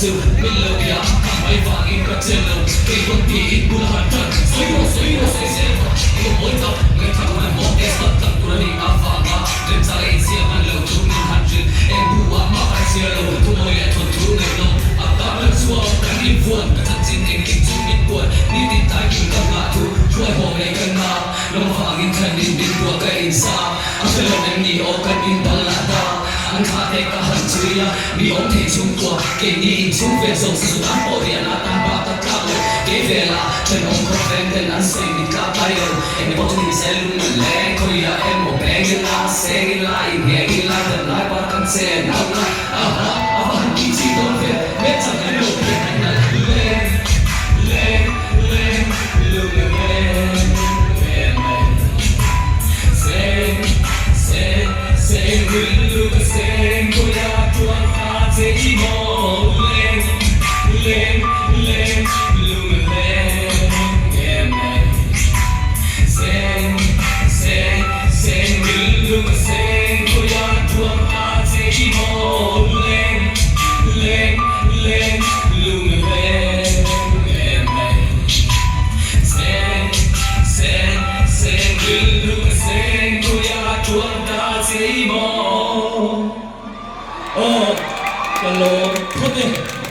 chu min lo bia ka hmai vangin ka chen lo kei pawn tiin bul a han tan sawi rawh sawi rawh sawi zel rawh i aw mawi tak ngaihthla ka hman mawh test tak tak tur a nih avanga remchang a insiam hman lo thu min han hrilh eng bu ah mah ka chhiar lo thu mawi leh thawnthu ngaihnawm a tam lo chhuak kan invuan ka chanchin engkim chu min puan nitin tlai kim ka nghah thu hruaihawm leh ka na lawm vangin thlan in min buah ka insa a hre lo em ni aw kan inbal lah ta an thlah te ka han chhui a mi awm thei chhungkua keini inchhung vel zawng si chu tan pawh riahna atan bak ka tlak lo kei velah thenawm khawp veng ten an sawi min tlak ngai lo eng pawh chu ni se lung a leng khawiah emaw peng ila seng ila inngeng ila damlai par kan chen ang a aha a va han tih chi dawn ve hmelchang em lo ve han nalh leng leng leng lung a leng em mai seng seng seng rilru ka seng khawiah chuan ta che i maw leng leng leng lung a leng em mai seng seng seng rilru ka seng khawiah chuan ta che i maw leng leng leng lung a leng em mai seng seng seng rilru ka seng khawiah chuan ta che i maw. Aw ka lawm phawt e.